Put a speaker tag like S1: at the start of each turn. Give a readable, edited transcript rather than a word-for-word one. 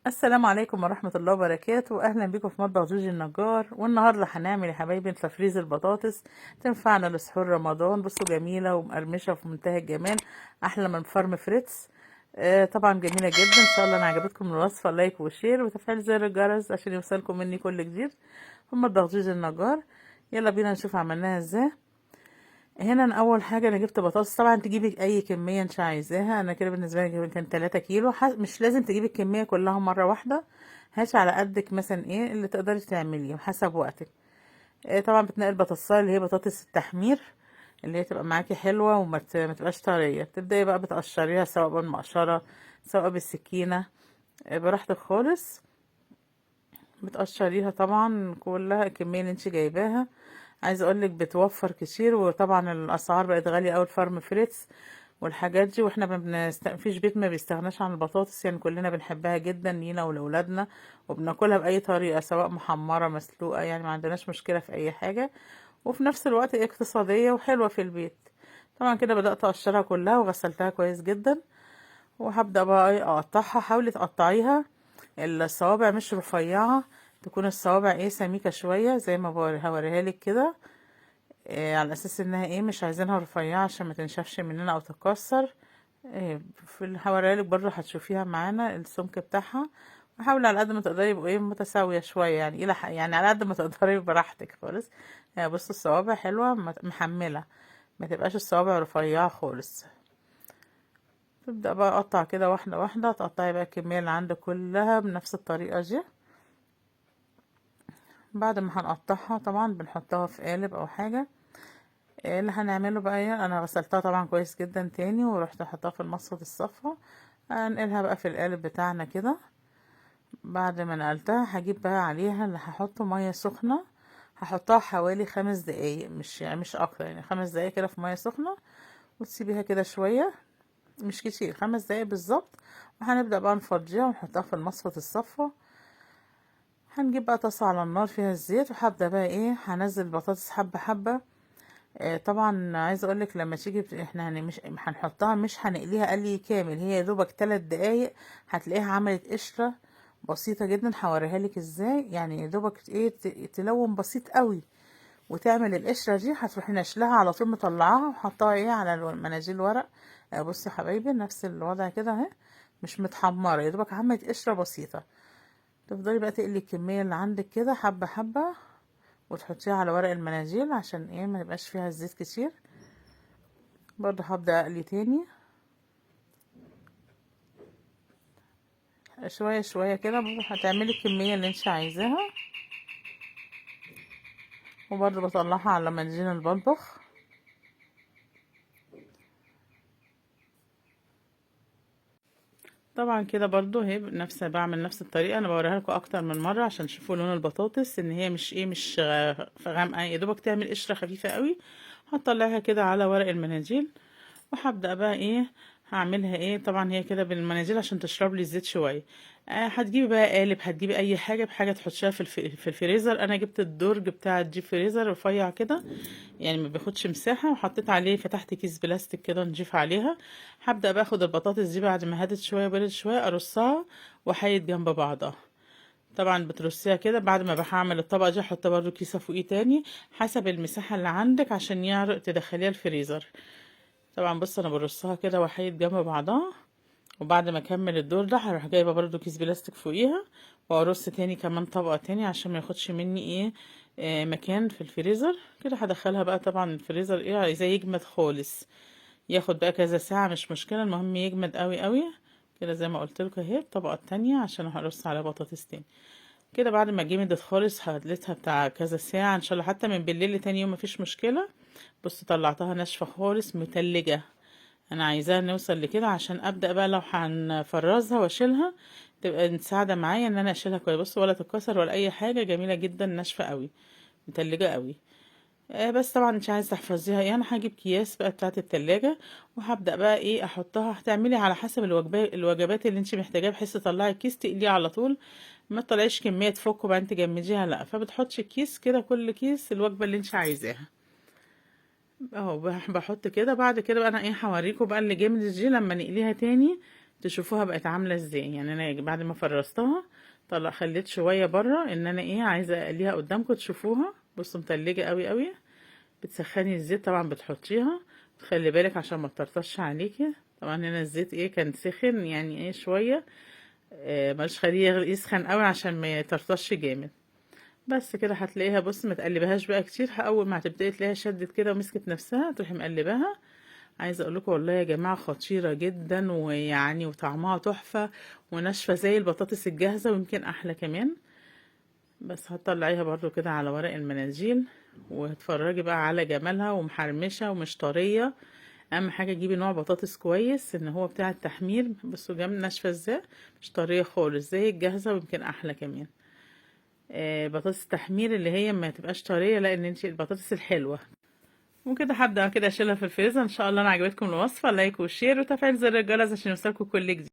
S1: السلام عليكم ورحمة الله وبركاته. أهلا بكم في مطبخ جوجي النجار. والنهاردة هنعمل يا حبايبي تفريز البطاطس، تنفعنا لسحور رمضان. بصوا جميلة ومقرمشة في منتهى الجمال، أحلى من فرم فريتس. طبعا جميلة جدا. إن شاء الله أنا عجبتكم الوصفة، like و share وتفعيل زر الجرس عشان يوصلكم مني كل جديد في مطبخ جوجي النجار. يلا بينا نشوف عملناها ازاي. هنا أنا اول حاجة انا جبت بطاطس، طبعا تجيبي اي كمية انت عايزاها. انا كده بالنسبة لي كان 3 كيلو. مش لازم تجيبي الكمية كلها مرة واحدة، هاتي على قدك مثلا ايه اللي تقدري تعمليه حسب وقتك. طبعا بتنقي البطاطسايه اللي هي بطاطس التحمير، اللي هي تبقى معاكي حلوة وما تبقاش طرية. بتبداي بقى بتقشريها سواء بالمقشره سواء بالسكينة، براحتك خالص. بتقشريها طبعا كلها الكمية اللي انت جايباها. عايزه اقولك بتوفر كتير، وطبعا الاسعار بقت غالية قوي الفارم فريتس والحاجات دي، واحنا ما فيش بيت ما بيستغناش عن البطاطس، يعني كلنا بنحبها جدا لينا ولاولادنا، وبناكلها باي طريقه سواء محمرة مسلوقة، يعني ما عندناش مشكلة في اي حاجة، وفي نفس الوقت اقتصادية وحلوه في البيت. طبعا كده بدات اقشرها كلها وغسلتها كويس جدا، وهبدا بقى اقطعها. حاولي تقطعيها الصوابع مش رفيعة، تكون الصوابع سميكة شوية زي ما هوريها لك كده، على اساس انها مش عايزينها رفيعة عشان ما تنشفش مننا او تتكسر. في اللي هوريها لك برضه هتشوفيها معانا السمك بتاعها. وحاولي على قد ما تقدري يبقوا متساوية شوية، يعني الى يعني على قد ما تقدري براحتك خالص. بصوا الصوابع حلوة محمله، ما تبقاش الصوابع رفيعة خالص. تبدا بقى اقطع كده واحدة واحدة، تقطعي بقى الكمية اللي عندك كلها بنفس الطريقة دي. بعد ما هنقطعها طبعا بنحطها في قالب او حاجة. اللي هنعمله بقى ايه، انا غسلتها طبعا كويس جدا تاني ورحت حطها في المصفى الصفرا، هنقلها بقى في القالب بتاعنا كده. بعد ما نقلتها هجيب بقى عليها اللي هحطه مية سخنة، هحطها حوالي 5 دقايق، مش اكتر، يعني 5 دقايق كده في مية سخنة، وتسيبيها كده شوية، مش كتير، 5 دقايق بالظبط. وهنبدا بقى نفضيها ونحطها في المصفى الصفرا. هنجيب بقى طاسه على النار فيها الزيت، وهبدا بقى هنزل البطاطس حبه حبه. طبعا عايزه اقولك لما تيجي احنا مش هنحطها، مش هنقليها قلي كامل، هي يا دوبك 3 دقايق هتلاقيها عملت قشرة بسيطة جدا. هوريها لك ازاي، يعني يا دوبك تلون بسيط قوي وتعمل القشرة دي، هتروحي نشلها على طول، مطلعاها وحطها على مناديل ورق. بصوا حبايبي نفس الوضع كده اهي، مش متحمره، يا دوبك عملت قشرة بسيطة. تفضلي بقى تقلي الكمية اللي عندك كده حبه حبه، وتحطيها على ورق المناديل عشان ما يبقاش فيها الزيت كتير. برضو هبدأ اقلي تاني شوية شوية كده، هتعملي الكمية اللي انت عايزاها. وبرضو بطلعها على مناديل المطبخ. طبعا كده برضو اهي بعمل نفس الطريقة، انا بوريها لكم اكتر من مرة عشان تشوفوا لون البطاطس ان هي مش غامقة، يا دوبك تعمل قشرة خفيفة قوي. هطلعها كده على ورق المناديل، وهبدأ بقى هعملها طبعا هي كده بالمناديل عشان تشرب لي الزيت شوية. هتجيبي بقى قالب، هتجيبي اي حاجة بحاجة تحطيها في الفريزر. انا جبت الدرج بتاع الديب فريزر رفيع كده، يعني ما بياخدش مساحة، وحطيت عليه، فتحت كيس بلاستيك كده نضيف عليها. هبدأ باخد البطاطس دي بعد ما هدت شوية وبردت شوية، ارصها وحيد جنب بعضها. طبعا بترصيها كده بعد ما بعمل الطبقة دي، احط برضو كيسه فوقيه تاني حسب المساحة اللي عندك عشان يعرق تدخليها الفريزر. طبعا بص انا برصها كده وحيد جنب بعضها، وبعد ما اكمل الدور ده هروح جايبه برضو كيس بلاستيك فوقيها وارص تاني كمان طبقه تاني عشان ما ياخدش مني مكان في الفريزر. كده هدخلها بقى طبعا الفريزر عايزاه يجمد خالص، ياخد بقى كذا ساعة مش مشكلة، المهم يجمد قوي قوي كده زي ما قلت لكم اهي. الطبقة التانية عشان هرص على بطاطس تاني كده. بعد ما جمدت خالص هدلتها بتاع كذا ساعة ان شاء الله، حتى من بالليل لتاني يوم مفيش مشكلة. بصوا طلعتها ناشفة خالص متلجه، انا عايزاها نوصل لكده عشان ابدا بقى لو هنفرزها واشيلها تبقى مساعدة معايا ان انا اشيلها كويس. بصوا ولا تتكسر ولا اي حاجة، جميلة جدا، ناشفة قوي، متلجه قوي. بس طبعا مش عايزه تحفظيها، انا هجيب اكياس بقى بتاعه التلاجة وهبدا بقى احطها. هتعملي على حسب الوجبات اللي انت محتاجاها، بحيث تطلعي الكيس تقليه على طول، ما تطلعيش كمية تفك وبعدين تجمديها، لا، فبتحطي الكيس كده كل كيس الوجبة اللي انت عايزاها اهو. بحط كده. بعد كده بقى انا هوريكم بقى اللي جمدت دي لما نقليها تاني تشوفوها بقت عامله ازاي. يعني انا بعد ما فرزتها طلع خليت شوية بره ان انا ايه عايزه اقليها قدامكم تشوفوها. بصوا متلجه قوي قوي. بتسخني الزيت طبعا، بتحطيها، تخلي بالك عشان ما تطرطش عليكي. طبعا هنا الزيت ايه كان سخن يعني ايه شوية، مش خليه يسخن قوي عشان ما يطرطش جامد. بس كده هتلاقيها، بص ما تقلبهاش بقى كتير، اول ما هتبداي تلاقيها شدت كده ومسكت نفسها تروحي مقلباها. عايزه اقول لكم والله يا جماعة خطيرة جدا، ويعني وطعمها تحفة وناشفه زي البطاطس الجاهزة ويمكن احلى كمان. بس هتطلعيها برضو كده على ورق المناديل وهتفرجي بقى على جمالها، ومحرمشه ومش طرية. اهم حاجة تجيبي نوع بطاطس كويس ان هو بتاع التحمير. بصوا جم ناشفة ازاي، مش طرية خالص زي الجاهزة ويمكن احلى كمان. بطاطس التحمير اللي هي ما تبقاش طرية، لان انت البطاطس الحلوة. وكده هبدا كده اشيلها في الفريزر. ان شاء الله انا عجبتكم الوصفة، like و share وتفعيل زر الجرس عشان يوصلكم كل جديد.